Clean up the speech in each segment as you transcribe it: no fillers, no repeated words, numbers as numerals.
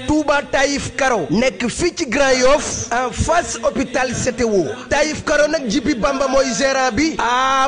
Touba Taïf Karo nekk fii ci Grand Yoff en face hôpital CTO Taïf Karo nag Jibi Bamba mooy gérant bi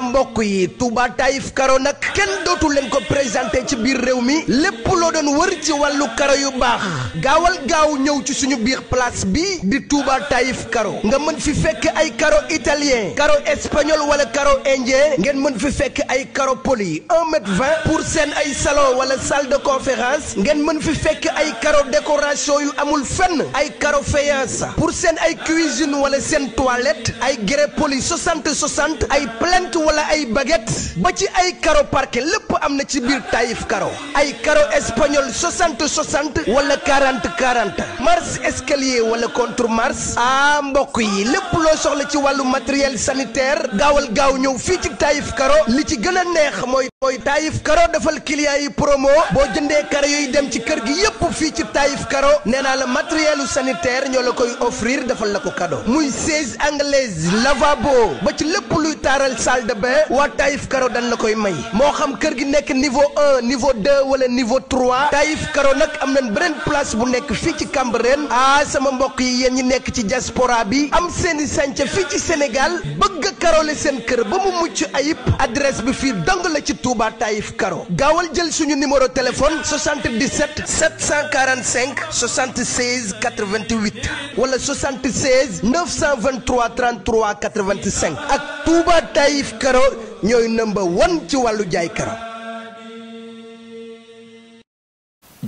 mbokk yi Touba Taïf Karo nag kenn dootu leen ko présenté ci biir réew mi lépp loo doon wër ci wàllu karo yu baax gaawal gaaw ñëw ci suñu biir place bi di Touba Taïf Karo nga mën fi fekk ay karo italien karo espagnol wala karo indien ngeen mën fi fekk ay karo poli 1,20 m pour seen ay salon wala salle de conférence ngeen mën fi fekk ay karo décoration yu amul fenn ay karo faïence pour seen ay cuisine wala seen toilette ay grès poli 60 ay plinthe wala ay baguette ba ci ay karo parquet lépp am na ci biir Taïf Karo ay karo espagnol 60 wala 40 marche escalier wala contre marche mbokk yi lépp loo soxla ci wàllu matériel sanitaire gaawal gaaw ñëw fii ci Taïf Karo li ci gën a neex mooy Taïf Karo defal client yi promo boo jëndee karo yooyu dem ci kër gi yépp fii ci Taïf Karo nee naa la matériel sanitaire ñoo la koy offrir defal la ko cadeau muy siège anglaise lavabo ba ci lépp luy taaral salle de bain waa Taïf Karo dañ la koy may moo xam kër gi nekk niveau 1 niveau 2 wala niveau 3 Taïf Karo nag am nañ beneen place bu nekk fii ci Cambérène sama mbokk yi yéen ñi nekk ci diaspora bi am seeni sànca fii ci Sénégal bëgg a karole seen kër ba mu mucc ayib adresse bi fii dong la ci Touba Taïf Karo gaawal jël suñu numéro téléphone 77 745 76 88 wala 76 923 33 85 ak Touba Taïf Karo ñooy number 1 ci wàllu jaay karo.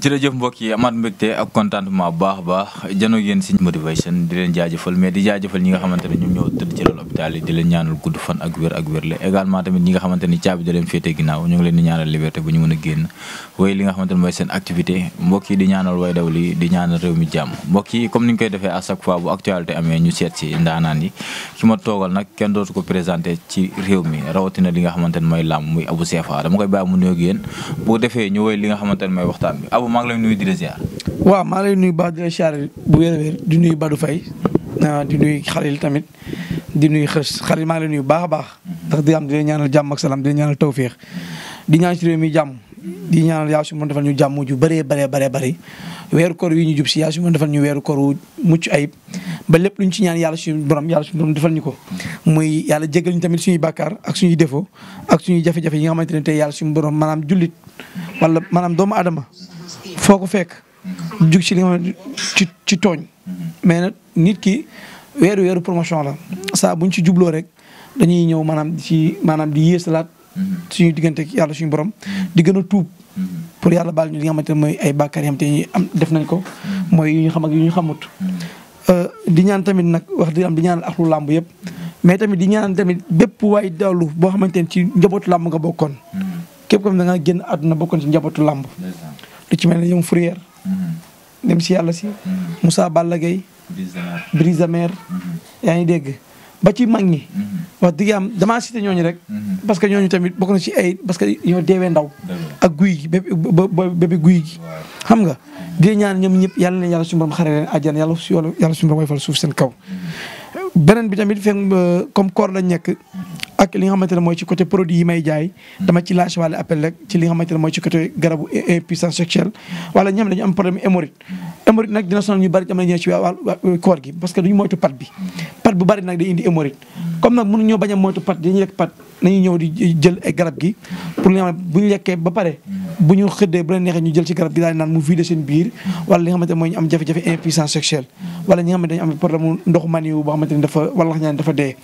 jërëjëf mbokk yi amaat mbégte ak contentement bu baax a baax janoo yéen si motivation di leen jaajëfal mais di jaajëfal ñi nga xamante ne ñoom ñoo tëdd ci loolu hôpital yi di leen ñaanal gudd fan ak wér la également tamit ñi nga xamante ni caabi da leen féete ginnaaw ñu ngi leen di ñaanal liberté bu ñu mën a génn waaye li nga xamante ne mooy seen activité mbokk yi di ñaanal way daw li di ñaanal réew mi jàmm mbokk yi comme ni ñu koy defee à chaque fois bu actualité amee ñu seet si ndaanaan yi ki ma toogal nag kenn dootu ko présenté ci réew mi rawatina li nga xamante ne mooy làmb muy Abou CFA dama koy bàyyi mu nuyoog yéen bu defee ñu woy li nga xamante ne mooy waxtaan bi Abou maa ngi lay nuyu di la ziar. waaw maa lay nuyu baax di la ziar bu wér di nuyu Badou Faye di nuyu Khalil tamit di nuyu xës Khalil maa ngi lay nuyu baax a baax ndax di am di leen ñaanal jàmm ak salaam di leen ñaanal tawféex di ñaan ci réew mi jàmm di ñaanal yaa su ma defal ñu jàmm ju bëree bëri weeru koor wi ñu jub si yaa su ma defal ñu weeru koor wu mucc ayib ba lépp lu ñu ci ñaan yàlla suñu borom defal ñu ko muy yàlla jégal ñu tamit suñuy bàkkaar ak suñuy défaut ak suñuy jafe-jafe yi nga xamante ne tey yàlla suñu borom maanaam jullit wala maanaam doomu adama foo ko fekk jug ci li nga ci tooñ mais nag nit ki weeru promotion la saa buñ ci jubloo rek dañuy ñëw maanaam di yéesalaat suñu diggante yàlla suñu borom di gën a tuub pour yàlla baal ñu li nga xamante ne mooy ay bàkkaar yi xam te am def nañ ko mooy yu ñu xam ak yu ñu xamut di ñaan tamit nag wax di am di ñaanal axlu làmb yëpp mais tamit di ñaan tamit bépp waay dawlu boo xamante ne ci njabootu làmb nga bokkoon képp comme da nga génn àdduna bokkoon ci njabootu làmb lu ci mel ne ñoom Fourier dem si yàlla si Moussa Balla Gaye Brise Mer yaa ngi dégg ba ci mag ñi wax dëgg am damaa cité ñooñu rek parce que ñooñu tamit bokk na ci ay parce que ñoo deewee ndaw ak guy gi bébé guy gi xam nga di ñaan ñoom ñëpp yàlla na yàlla suñu borom xare leen àjjana yàlla suñu borom woyfal suuf seen kaw beneen bi tamit fekk comme koor lañ nekk ak li nga xamante ne mooy ci côté produit yi may jaay dama ci lâché wàlle appel rek ci li nga xamante ne mooy ci côté garabu impuissance sexuelle wala ñi xam ne dañu am problème hémorroïde nag dina sonal ñu bari am na ñëw ci wàllu koor gi parce que duñu moytu pat bi pat bu bari nag day indi hémorroïde comme nag mënu ñoo bañ a moytu pat dañuy lekk pat nañu ñëw di jël ay garab gi pour li nga xam ne bu ñu lekkee ba pare bu ñu xëddee bu leen neexee ñu jël ci garab gi daal di naan mu vider seen biir wala li nga xamante ne mooy ñu am jafe-jafe impuissance sexuelle wala ñi nga xamante ne dañu am problème mu ndoxu maniwu boo xamante ne dafa wala ñaan dafa dee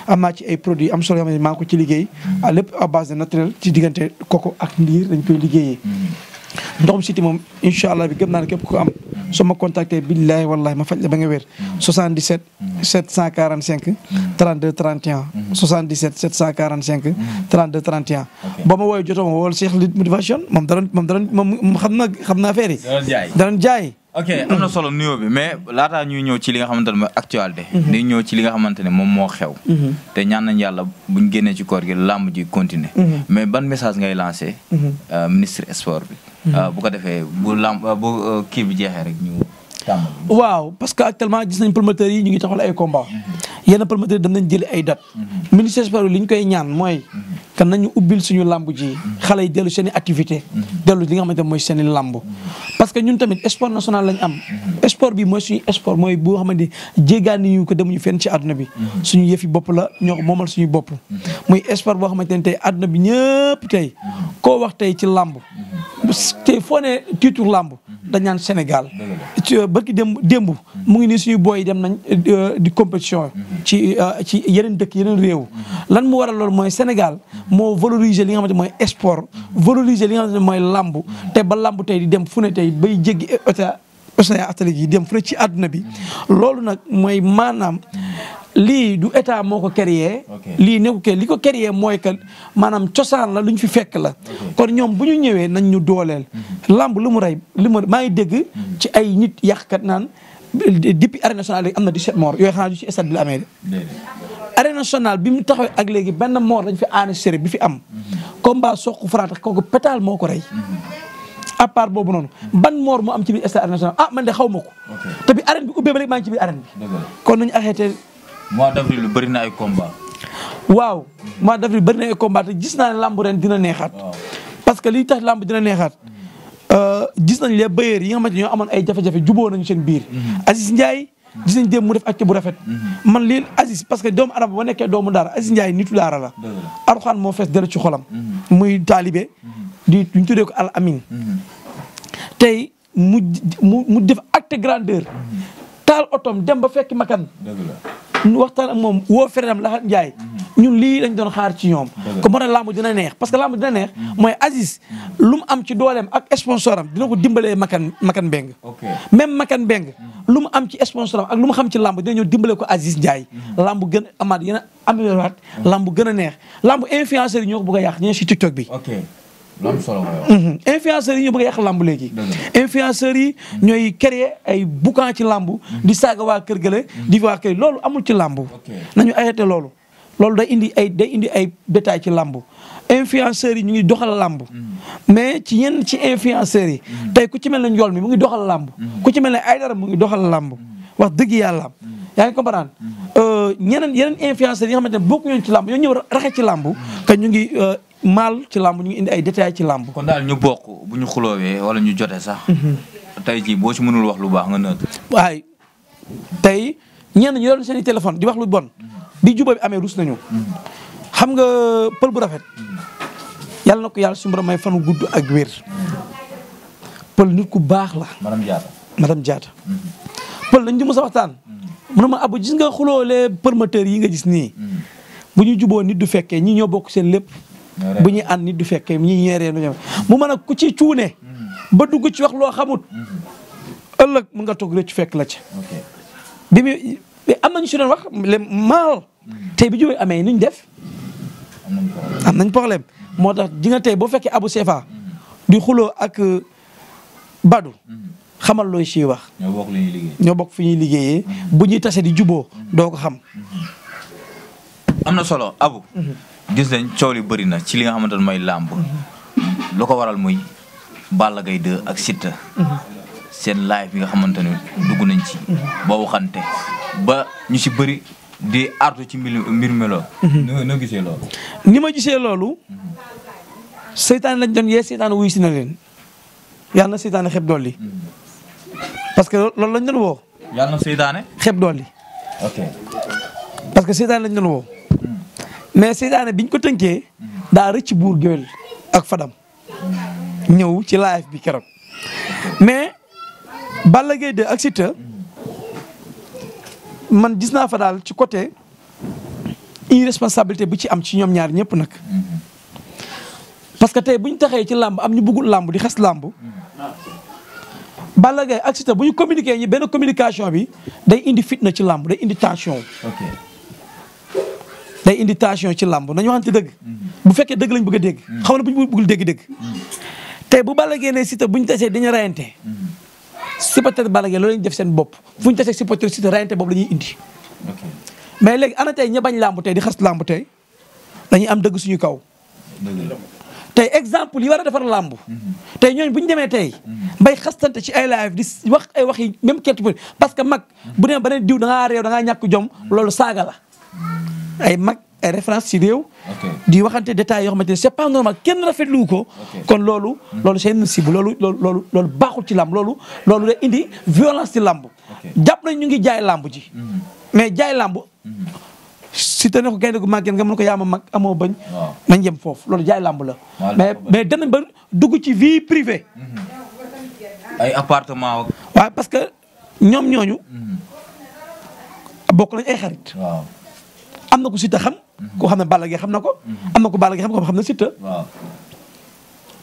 am naa ci ay produits am solo yoo xamante ne maa ngi ko ci liggéey à lépp à base de naturel ci diggante koko ak ndiir dañ koy liggéeyee ndoxum siti moom incha allah bi gëm naa ne képp ko am soo ma contacté billahi wallahi ma faj la ba nga wér 77 745 32 31 77 745 32 31 boo ma woowee jotoo ma wool Cheikh Lit Motivation moom xam naa affaire yi danañ jaay ok am na solo nuyoo bi mais laataa ñuy ñëw ci li nga xamante ne mooy actualité di ñëw ci li nga xamante ne moom moo xew te ñaan nañ yàlla buñ génnee ci koor gi làmb ji continuer mais ban message ngay lancé ministre sport bi bu ko defee bu kii bi jeexee rek ñu tàmbali waaw parce que actuellement gis nañ promoteurs yi ñu ngi taxawal ay combat yenn promoteurs yi dem nañ jëli ay date ministre sport bi li ñu koy ñaan mooy kan nañu ubbil suñu làmb ji xale yi dellu seen i activité dellu li nga xamante mooy seen i làmb parce que ñun tamit sport national lañ am sport bi mooy suñu sport mooy bu nga xamante jéggaani ñu ko demuñu fenn ci àdduna bi suñu yëfi bopp la ñoo ko moomal suñu bopp muy sport boo xamante ne tey àdduna bi ñëpp tey koo wax tey ci làmb tey foo ne titre làmb dañ naan Sénégal barki démb mu ngi nii suñu booy dem nañ di compétition ci yeneen dëkk yeneen réew lan mu waral loolu mooy Sénégal moo valoriser li nga xamante mooy sport valoriser li nga xamante mooy làmb te ba làmb tey di dem fu ne tey bay jéggi océan Atlantique yi dem fu ne ci àdduna bi loolu nag mooy maanaam lii du état moo ko créé lii ne ko li ko créé mooy que maanaam cosaan la lu ñu fi fekk la kon ñoom bu ñu ñëwee nañ ñu dooleel lamb lu mu rey maa ngi dégg ci ay nit yàqkat naan depuis arène nationale léegi am na 17 morts yooyu xanaa du ci stade bi la amee de arène nationale bi mu taxawee ak léegi benn mort dañ fi enregistré bi fi am combat Sokh Franc kooku pétale moo ko rey à part boobu noonu ban mort mu am ci biir stade arène nationale man de xaw ma ko te bi arène bi ubbee ba léegi maa ngi ci biir arène bi kon nañu arrêté mois d'avril lu bëri na ay combat waaw mois d'avril bëri na ay combat te gis naa ne lamb ren dina neexaat parce que liy tax lamb dina neexaat gis nañ les bailleurs yi nga xamante ñoo amoon ay jafe-jafe juboo nañu seen biir Aziz Ndiaye gis nañ démb mu def acte bu rafet man lii Aziz parce que doomu adama ba nekkee doomu daara Aziz Ndiaye nitu daara la Alxuraan moo fees dara ci xolam muy taalibe di ñu tuddee ko al amin tey mu def acte grandeur taal otom dem ba fekki makan ñu waxtaan ak moom woo ferenam Laxat Njaay ñun lii lañ doon xaar ci ñoom ko moo tax lamb dina neex parce que lamb dina neex mooy Aziz lu mu am ci dooleem ak sponsor am dina ko dimbalee makan Mbeng même makan Mbeng lu mu am ci sponsor am ak lu mu xam ci lamb dina ñëw dimbale ko Aziz Ndiaye lamb gën a amaat yéen a amélioraat lamb gën a neex lamb influenceurs yi ñoo ko bëgg a yàq ñoo si TikTok bi loolu solo mooy influenceurs yi ñoo bëgg a yàq lamb léegi influenceurs yi ñooy créer ay boucan ci lamb di saaga waa kër gële di waa kër loolu amul ci lamb nañu arrêté loolu day indi ay détails ci lamb influenceurs yi ñu ngi doxal lamb mais ci yenn ci influenceurs yi tey ku ci mel ne Njool mi mu ngi doxal lamb ku ci mel ne Aydara mu ngi doxal lamb wax dëgg yàlla yaa ngi comprendre yeneen influenceurs yi nga xamante ne bokku ñoon ci lamb ñoo ñëw raxe ci lamb que ñu ngi maal ci lamb ñu ngi indi ay détails ci lamb kon daal ñu bokk bu ñu xuloowee wala ñu jote sax tey jii boo ci mënul wax lu baax nga nëtt waaye tey ñenn ñu doon seen i téléphone di wax lu bon bi juba bi amee rus nañu xam nga pël bu rafet yàlla na ko yàlla suñu borom may fanu gudd ak wér pël nit ku baax la madame Diatta pël dañ di mos a waxtaan mu ne ma abu gis nga xuloolee promoteurs yi nga gis nii bu ñu juboo nit du fekkee ñi ñoo bokk seen lépp bu ñuy ànd nit du fekkee ñi ñeeree nu ñëw mu mën a ku ci cuune ba dugg ci wax loo xamut ëllëg mën nga toog rëcc fekk la ci bi mu am nañu si doon wax le maal tey bi jubee amee nuñ def am nañ problème moo tax ji nga tey boo fekkee Abou Sefa di xuloo ak Badou xamal looy siy wax ñoo bokk fi ñuy liggéeyee bu ñuy tase di juboo doo ko xam am na solo Abou gis nañ coow li bëri na ci li nga xamante ne mooy làmb lu ko waral muy Balla Gaye 2 ak Siteu seen live bi nga xamante ne dugg nañ ci ba waxante ba ñu si bëri di artu ci mbir meloo noo gisee loolu ni ma gisee loolu seytaane lañ doon yee seytaane wuyu si na leen yàlla na seytaane xeb dolli parce que loolu lañ doon woo yàlla na seytaane xeb dolli ok parce que seytaane lañ doon woo mais seytaane biñ ko tënkee daa rëcc buur géwél ak Fadam ñëw ci live bi keroog mais Balla Gaye 2 ak Siteu man gis naa fa daal ci côté irresponsabilité bu ci am ci ñoom ñaar ñëpp nag parce que tey bu ñu taxee ci làmb am ñu bëggul làmb di xas làmb Balla Gaye ak Siteu bu ñu communiqué ñi benn communication bi day indi fitna ci làmb day indi tension day indi tension ci làmb nañu waxante dëgg bu fekkee dëgg lañ bëgg a dégg xam na bu ñu bëggul dégg-dégg tey bu Balla Gaye ne Siteu bu ñu tasee dañu rayante supporter Balla Gaye loolu lañu def seen bopp fu ñu tasee supporter Siteu rayante boobu la ñuy indi mais léegi ana tey ña bañ làmb tey di xas làmb tey dañuy am dëgg suñu kaw tey exemple yi war a defar làmb tey ñooñu bu ñu demee tey bay xastante ci ay live di wax ay wax yi même kett parce que mag bu demee ba ne diw da ngaa réew da ngaa ñàkk jom loolu saaga la ay mag ay référence ci réew. di waxante détails yoo xamante ne c'est pas normal kenn rafetlu ko. kon loolu. loolu c'est inadmissible loolu baaxul ci làmb loolu day indi violence ci làmb. jàpp nañ ñu ngi jaay làmb ji. mais jaay làmb. si te ne ko gaynde gu màggeen nga mën ko yaa ma mag amoo bañ. nañ yem foofu loolu jaay làmb la. mais danañ ba dugg ci vie privée. ay appartement. waaw parce que ñoom ñooñu. bokk nañ ay xarit. am na ku Siteu xam. koo xam ne Balla Gaye xam na ko. am na ko Balla Gaye xam na Siteu.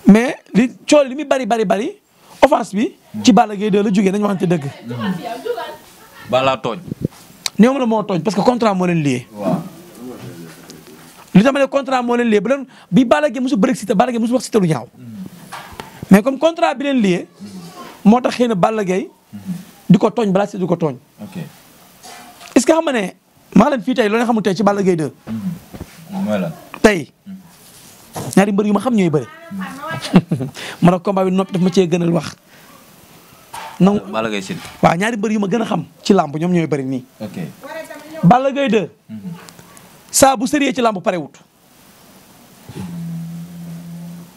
mais li muy bari offense bi. ci Balla Gaye 2 la jógee nañu waxante dëgg. Balla tooñ. néew ma la moo tooñ parce que contrat moo leen lié. li tax ma ne contrat moo leen lié bi Balla Gaye mosu bëri Siteu Balla Gaye mosu wax Siteu lu ñaaw. mais comme contrat bi leen lié. moo tax xëy na Balla Gaye di ko tooñ balaa Siteu di ko tooñ. est-ce que xam nga ne maa leen fii tey loo leen xamul tey ci Balla Gaye 2. tey ñaari mbër yu ma xam ñooy bëri. man ak combat bi noppi daf ma cee gënal wax. non Balla Gaye Siteu. waaw ñaari mbër yu ma gën a xam ci làmb ñoom ñooy bëri nii. Balla Gaye 2. saa bu sérieux ci làmb parewut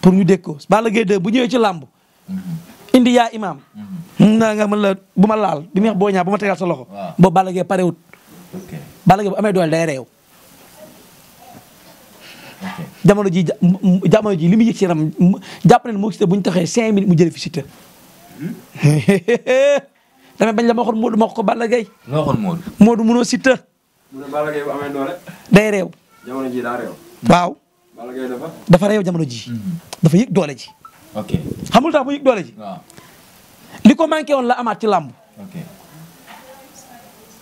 pour ñu dégg ko Balla Gaye 2 bu ñëwee ci làmb. indi yaa imaam. naa nga mën la bu ma laal bi mu wax boo ñaa bu ma tegal sa loxo. boobu Balla Gaye parewut. Balla Gaye bu amee doole day réew. jamono ji li muy yëg ci yaram jàpp nañu moo Siteu bu ñu taxee 5 minutes mu jëlee fi Siteu. damay bañ la ma waxoon Modou ma wax ko Balla Gaye. loo waxoon Modou. Modou mënoo Siteu. mu ne Balla Gaye bu amee doole. day réew. jamono ji daa réew. waaw. Balla Gaye dafa réew jamono ji. dafa yëg doole ji. xamul tax mu yëg doole ji. li ko manqué woon la amaat ci làmb.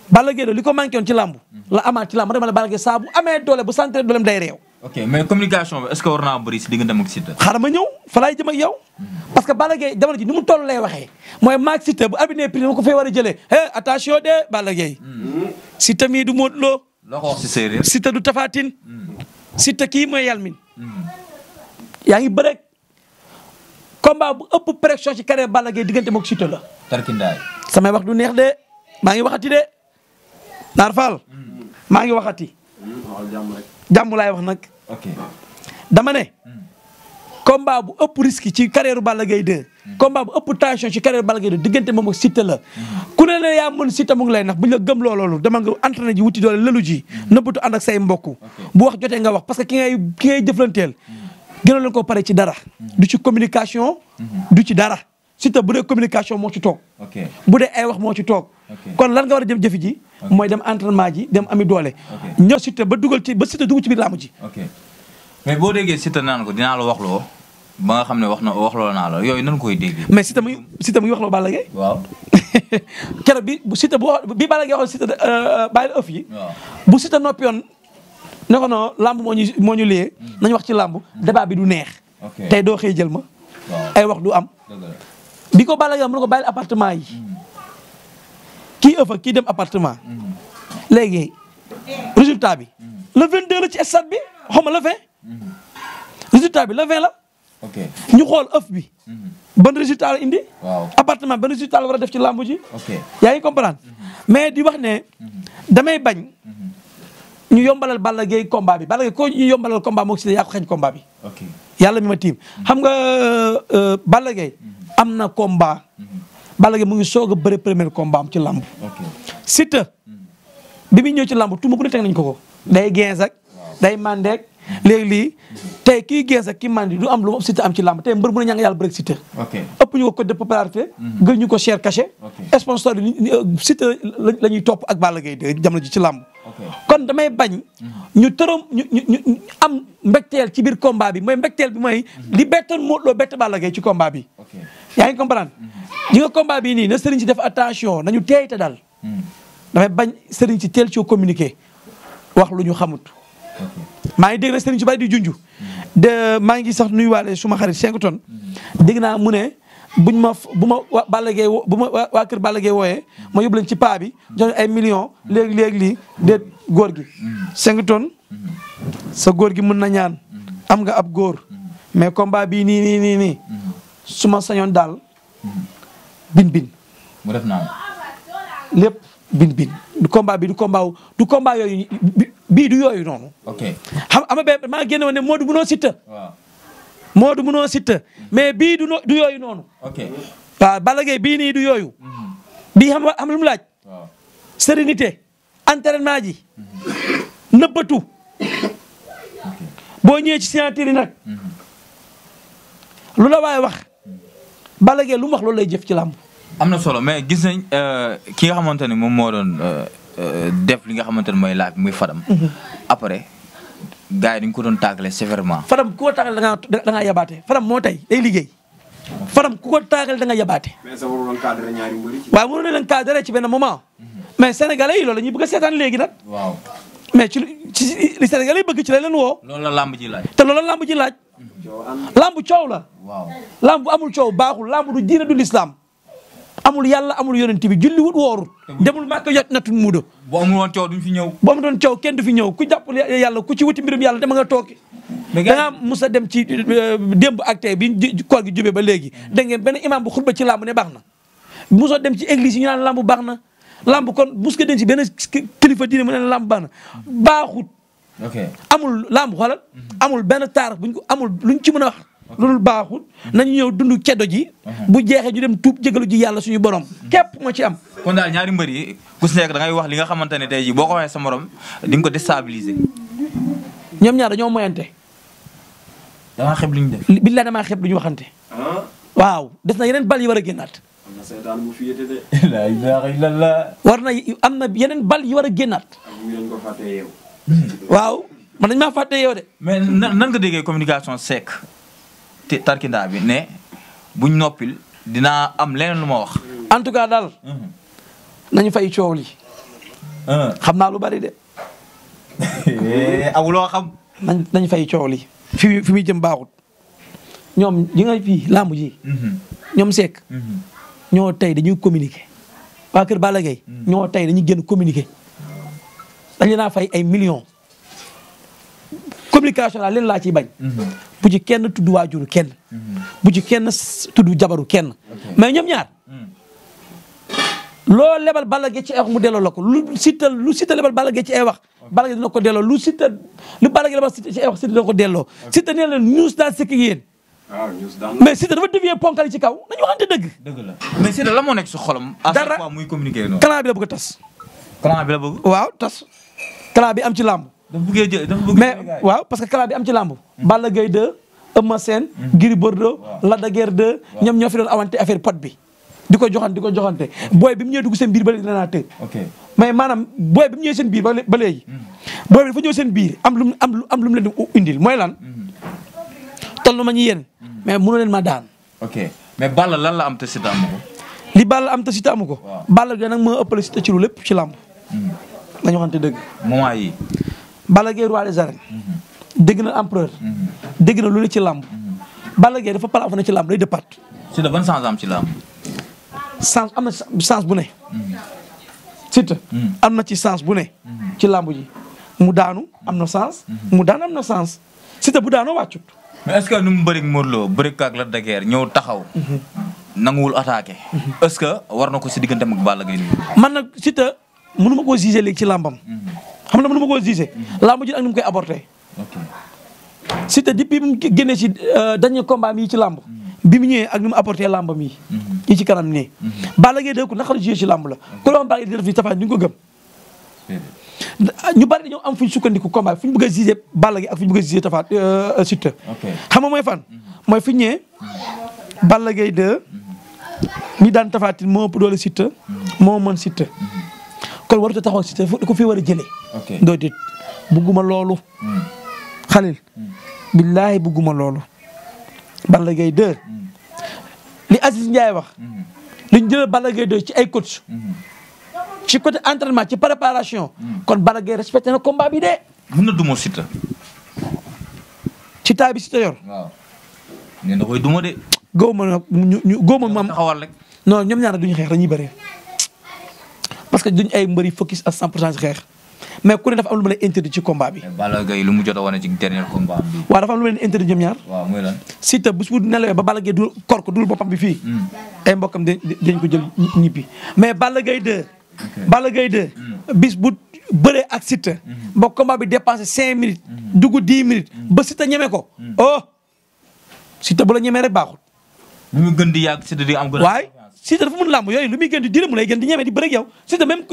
Balla Gaye li ko manqué woon ci làmb. la amaat ci làmb dama ne Balla Gaye saa bu amee doole bu santé dooleem day réew. mais communication bi est-ce que war naa bëri si digganteem ak Siteu. xaaral ma ñëw fa laay jëm ak yow. parce que Balla Gaye jamono ji ni mu toll lay waxee. mooy maag Siteu bu abine prix dama ko fay war a jëlee attention de Balla Gaye. Siteu mii du Modou Lo. loo ko wax si séeréer. Siteu du Tapha Tine. Siteu kii mooy Yalmin. yaa ngi bëreeg combat bu ëpp pression ci carrière Balla Gaye diggante moog Siteu la. tarkindaay. samay wax du neex de maa ngi waxati de Naar Fall. maa ngi waxati. jàmm laay wax nag. dama ne. combat bu ëpp risque ci carrière Balla Gaye 2. combat bu ëpp tension ci carrière Balla Gaye 2 diggante moom ak Siteu la. ku ne yaa mën Siteu mu ngi lay nax bu ñu la gëm loolu dama nga entraîné ji wuti doole lëlu ji. nëbbatu ànd ak say mbokk. bu wax jotee nga wax parce que ki ngay jëflanteel. gënoon leen ko pare ci dara. du ci communication. du ci dara Siteu bu dee communication moo ci toog. bu dee ay wax moo ci toog. kon lan nga war a jëm jëfi ji. mooy dem entraînement ji dem ami doole. ñëw Siteu ba Siteu dugg ci biir làmb ji. mais boo déggee Siteu naan ko dinaa la waxloo ba nga xam ne waxloo naa la yooyu nan koy déggee. mais Siteu mu ngi waxloo Balla Gaye. waaw. keroog bi Siteu bi Balla Gaye waxoon Siteu bàyyi la ëff yi. bu Siteu noppi yoon ne ko non làmb moo ñu liyee. nañu wax ci làmb débat bi du neex. tey doo xëy jël ma. ay wax du am. bi ko Balla Gaye mu ne ko bàyyil appartement yi. kii ëff ak kii dem appartement. léegi résultat bi. le 22 la ci stade bi xaw ma le 20. résultat bi le 20 la. ñu xool ëff bi. ban résultat la indi. appartement ban résultat la war a def ci làmb ji. yaa ngi comprendre mais di wax ne damay bañ. ñu yombalal Balla Gaye combat bi Balla Gaye ko ñu yombalal combat moo si yaa ko xañ combat bi. yàlla mi ma tiim xam nga Balla Gaye am na combat. Balla Gaye mu ngi soog a bëre premier combat am ci làmb. Siteu bi muy ñëw ci làmb tuuma bu ne teg nañ ko. day gens ak day mandeek léegi lii tey kii gens ak kii mandi du am lu Siteu am ci làmb tey mbër mu ne ñaa nga yàlla bëre Siteu. ëpp ñu ko code de popularité. gën ñu ko cher cachet. sponsor yi Siteu la ñuy topp ak Balla Gaye de jamono ji ci làmb. kon damay bañ. ñu am mbégteel ci biir combat bi mooy mbégteel bi mooy. li bettoon Modou Lo bett Balla Gaye ci combat bi. yaa ngi comprendre. ñi nga combat bii nii na sëriñ si def attention nañu teey te dal. damay bañ sëriñ si teel ci communiquer wax lu ñu xamut. maa ngi dégg na sëriñ si bari di junj. maa ngi sax nuyuwaale suma xarit 5 tonnes. dégg naa mu ne bu ma Balla Gaye waa kër Balla Gaye wooyee ma yóbbu leen ci paa bi jox ay millions léegi lii déet góor gi. 5 tonnes sa góor gi mën na ñaan am nga ab góor mais combat bii nii su ma sañoon daal bin. mu def naa lépp bin du combat bi du combat yooyu bii du yooyu noonu. ok xam ama be maa génne woon ne Modou mënoo Siteu. waaw Modou mënoo Siteu mais bii du yooyu noonu. ok waaw Balla Gaye bii nii du yooyu. bii xam lu mu laaj. waaw sérénité entraînement ji. nëbbatu. boo ñëwee ci signature yi nag. lu la waaye wax. Balla Gaye lu mu wax loolu lay jëf ci làmb. am na solo mais gis nañ ki nga xamante ni moom moo doon def li nga xamante ni mooy laaj muy Fadam. après gars yi dañu ko doon tàggale sévèrement. Fadam ku ko tàggale da ngaa yabaate Fadam moo tey day liggéey. Fadam ku ko tàggale da nga yabaate. mais sa waroon cadré ñaari mbëri ci. waaw mënoon leen cadré ci benn moment. mais sénégalais yi loolu la ñuy bëgg a seetaan léegi nag. waaw mais ci li sénégalais yi bëgg ci la leen woo. loolu la làmb ji laaj. te loolu la làmb ji laaj. làmb coow la. waaw làmb bu amul coow baaxul làmb du diine du lislaam amul yàlla amul yonent bi julli wut woorul demul màkk yot natun muudo bu amul woon coow duñ fi ñëw. boo mu doon coow kenn du fi ñëw ku jàpp yàlla ku ci wuti mbirum yàlla dama nga tooki da ngaa mus a dem ci démb ak tey bi koor gi jubee ba léegi da ngeen benn imam bu xutba ci làmb ne baax na musoo dem ci église yi ñu naan làmb baax na làmb kon mus nga dem ci benn kilifa diine mu ne làmb baax na baaxut ok amul làmb xoolal amul benn taar buñ ko amul luñ ci mën a wax loolu baaxul nañu ñëw dund ceddo ji bu jeexee ñu dem tuub jégalu ji yàlla suñu borom képp moo ci am. kon daal ñaari mbër yi ku si nekk da ngay wax li nga xamante ne tey jii boo ko waxee sa morom di nga ko déstabiliser. ñoom ñaar dañoo moyante. damaa xeb li ñu def. billaay damaa xeb lu ñu waxante. waaw des na yeneen bal yi war a génnaat. am na seetaan bu fi yete de. la ilaha illallah. war na am na yeneen bal yi war a génnaat. am ñu ko fàttee yow. waaw man dañu maa fàtte yow de. mais nan nga déggee communication sec te tarkindaa bi ne buñ noppil dinaa am leneen lu ma wax. en tout cas daal. nañu fay coow li. xam naa lu bari de. awuloo xam. nañu fay coow li. fi muy jëm baaxut. ñoom ñi nga fii làmb ji. ñoom Seck. ñoo tey dañuy communiquer. waa Kër Balla Gaye ñoo tey dañuy génn communiquer. dañu naa fay ay millions. communication laa leen laa ciy bañ. bu ci kenn tudd waajuru kenn. bu ci kenn tudd jabaru kenn. mais ñoom ñaar. loo lebal Balla Gaye ci ay wax mu delloo la ko lu Siteu lebal Balla Gaye ci ay wax Balla Gaye dina ko delloo lu Balla Gaye lebal Siteu ci ay wax Siteu dina ko delloo. Siteu nee na ñuus daal sëkk yéen. waaw ñuus daal mais Siteu dafa dévier ponkal ci kaw nañu waxante dëgg. dëgg la mais Siteu la moo nekk si xolam. à chaque fois muy communiquer noonu. clan bi la bëgg a tas. clan bi la bëgg. waaw tas clan bi am ci làmb. dafa bëggee jël dafa bëgg. mais waaw parce que clan bi am ci làmb. Balla Gaye 2 Eumeu Sène. Gris Bordeaux. Lac de Guiers 2. ñoom ñoo fi doon awante affaire pot bi. di ko joxante booy bi mu ñëwee dugg seen biir ba léegi dina naa tëj. ok mais maanaam booy bi mu ñëwee seen biir ba léegi. booy bi dafa ñëw seen biir am lu mu leen di indil mooy lan. toll ma ñu yéen. mais mënu leen ma daan. ok mais Balla lan la am te Siteu amu ko. li Balla am te Siteu amu ko. waaw Balla Gaye nag moo ëppale Siteu ci lu lépp ci làmb. nañu waxante dëgg. moment yi Balla Gaye roi des arènes. dégg na empereur. dégg na lu ne ci làmb. Balla Gaye dafa plafonné ci làmb day départ. Siteu ban chance am ci làmb. sens am na sens bu ne. Siteu am na ci sens bu ne. ci làmb ji mu daanu am na sens. mu daan am na sens Siteu bu daanoo wàccut. mais est-ce que nu mu bëri Modou Lo bëri ak Lac de Guiers ñëw taxaw. nanguwul attaqué. est-ce que war na ko si digganteem ak Balla Gaye nii. man nag Siteu mënu ma koo gisee léegi ci làmbam. xam nga mënu ma koo gisee. làmb ji ak ni mu koy aborder. ok Siteu depuis mu génnee ci dernier combat mi ci làmb. bi mu ñëwee ak ni mu apporté làmbam yi. yi ci kanam nii. Balla Gaye dëkk naka la joué ci làmb la. ku la wax Balla Gaye di def fii Tapha ñu ko gëm. ñu bari dañoo am fu ñu sukkandiku combat fu ñu bëgg a gisee Balla Gaye ak fu ñu bëgg a gisee Tapha Siteu. xam nga mooy fan. mooy fi ñu ñëwee Balla Gaye 2 mi daan Tapha Tine moo ëpp doole Siteu moo mën Siteu kon warut a taxaw Siteu ko fi war a jëlee. ok doo dit bugguma loolu. Xalil. billaahi bugguma loolu. Balla Gaye 2 li Aziz Ndiaye wax. li ñu jëlee Balla Gaye 2 ci ay coach. ci côté entraînement ci préparation. kon Balla Gaye respecté na combat bi de. mën na duma Siteu. ci taay bi Siteu yor. waaw nee na koy duma de. góob ma nag ñu góob ma maam. taxawal rek. non ñoom ñaar duñu xeex dañuy bëri parce que duñ ay mbëri focus à 100% ci xeex mais ku ne dafa am lu ma lay interdit ci combat bi. Balla Gaye lu mu jot a wane ci dernier combat bi. waaw dafa am lu ma leen interdit ñoom ñaar. waaw mooy lan. Siteu bu su nelawee ba Balla Gaye du kor ko dul boppam bi fii. ay mbokkam dañ ko jël ñibbi mais Balla Gaye 2. Balla Gaye 2. bis bu bëree ak Siteu. ba combat bi dépassé 5 minutes. dugg 10 minutes. ba Siteu ñeme ko. oh Siteu bu la ñemee rek baaxul. lu muy gën di yàgg Siteu di am. waaye Siteu dafa mun làmb yooyu lu muy gën di dire mu lay gën di ñeme di bëre ak yow Siteu même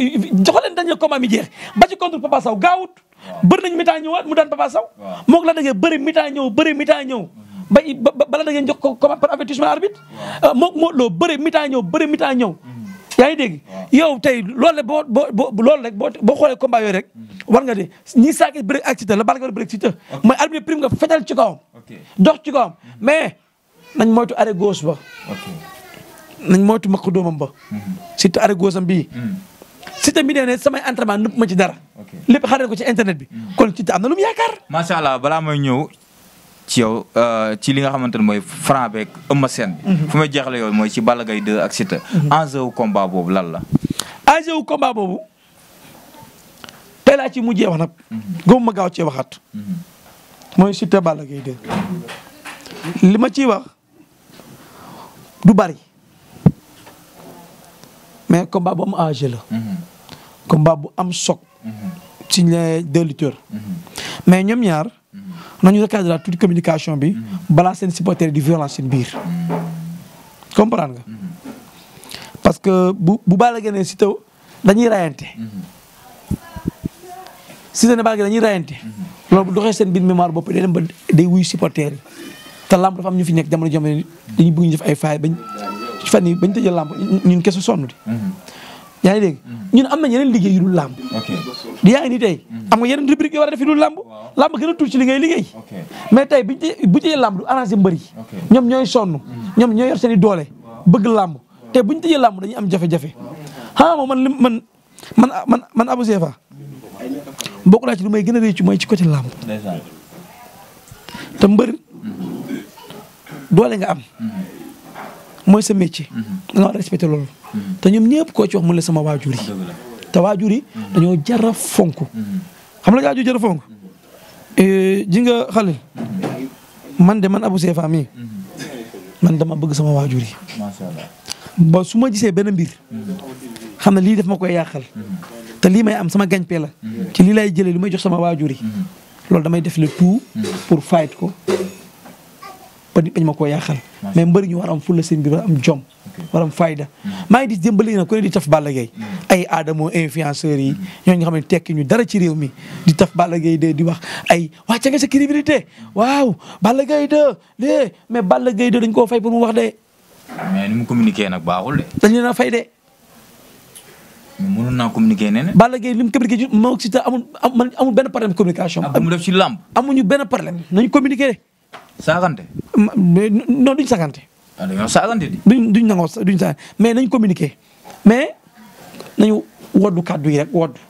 joxaleen dañ la combat mi jeex ba ci contre Papa Sow gaawut. bëri nañ mi-temps ñëwaat mu daan Papa Sow. moo la dëggee bëri mi-temps ñëw bëri mi-temps ñëw. ba la dëggee jox ko combat par avertissement arbitre. moo loo bëri mi-temps ñëw bëri mi-temps ñëw. yaa ngi dégg yow tey loolu rek loolu rek boo xoolee combat yooyu rek war nga de ñi saaki bëri ak Siteu la bala nga war a bëri ak Siteu mooy arbitre prime nga fetal ci kawam dox ci kawam mais nañ moytu arrêt gauche ba nañ moytu makk doomam ba Siteu arrêt gauche am bii Siteu mi ne samay entraînement nëpp ma ci dara lépp xaree ko ci internet bi kon Siteu am na lu mu yaakaar macha allah balaa may ñëw ci yow ci li nga xamante ne mooy Franc beeg Eumeu Sène bi fu may jeexale yow mooy ci Balla Gaye 2 ak Siteu enjeu combat boobu lan la enjeu combat boobu tey laa ci mujjee wax nag góobu ma gaaw cee waxaat mooy Siteu Balla Gaye 2 li ma ciy wax du bari mais combat bu am enjeu la combat bu am choc ci les 2 lutteurs mais ñoom ñaar nañu recadrer toute communication bi balaa seen supporter di violence seen biir comprendre nga parce que bu Balla Gaye ne Siteu dañuy rayante Siteu ne Balla Gaye dañuy rayante loolu bu doxee seen biir mémoire bopp day dem ba day wuyu supporter yi te lamb dafa am ñu fi nekk jamono dañuy bëgg ñu def ay faay bañ fan yi bañ tëjee lamb ñun kese sonn di yaa ngi dégg ñun am na yeneen liggéey yu dul làmb di yaa ngi ni tey am nga yeneen rubrique yoo war a def yu dul làmb làmb gën a tuuti ci li ngay liggéey mais tey bu tëjee làmb du arrangé mbër yi ñoom ñooy sonn ñoom ñooy yor seen i doole bëgg làmb te buñ tëjee làmb dañuy am jafe-jafe xanaa moom man Abou Zefa bokk naa ci lu may gën a réccu mooy ci côté làmb te mbër doole nga am mooy sa métier da nga war a respecté loolu te ñoom ñëpp koo ci wax mu la sama waajur yi te waajur yi dañoo jar a fonk xam la waajur jar a fonk ji nga Khalil man Abou Zefa mii man dama bëgg sama waajur yi ba su ma gisee benn mbir xam ne lii def ma koy yàqal te lii may am sama gagne-pain la ci lii lay jëlee li may jox sama waajur yi loolu damay def le tout pour fight ko ba nit bañ ma koo yàqal mais mbëri ñu war am fulla seen biir war am jom war am fayda maa ngi di jëmbali nag ku ne di taf Balla Gaye ay Adamo influenceurs yi ñooñu nga xam ne tekki ñu dara ci réew mi di taf Balla Gaye de di wax ay wàcce nga sa crédibilité waaw Balla Gaye de mais Balla Gaye de dañ koo fay pour mu wax de mais ni mu communiqué nag baaxul de dañ leen a fay de mënoon naa communiquer neneen Balla Gaye li mu communiqué moo si ta amul benn problème communication ak mu def ci làmb amuñu benn problème nañu communiqué saagante non duñ sagante dañoo saagante di duñ nangoo duñ sagante mais nañ communiqué mais nañu woddu kàddu yi rek woddu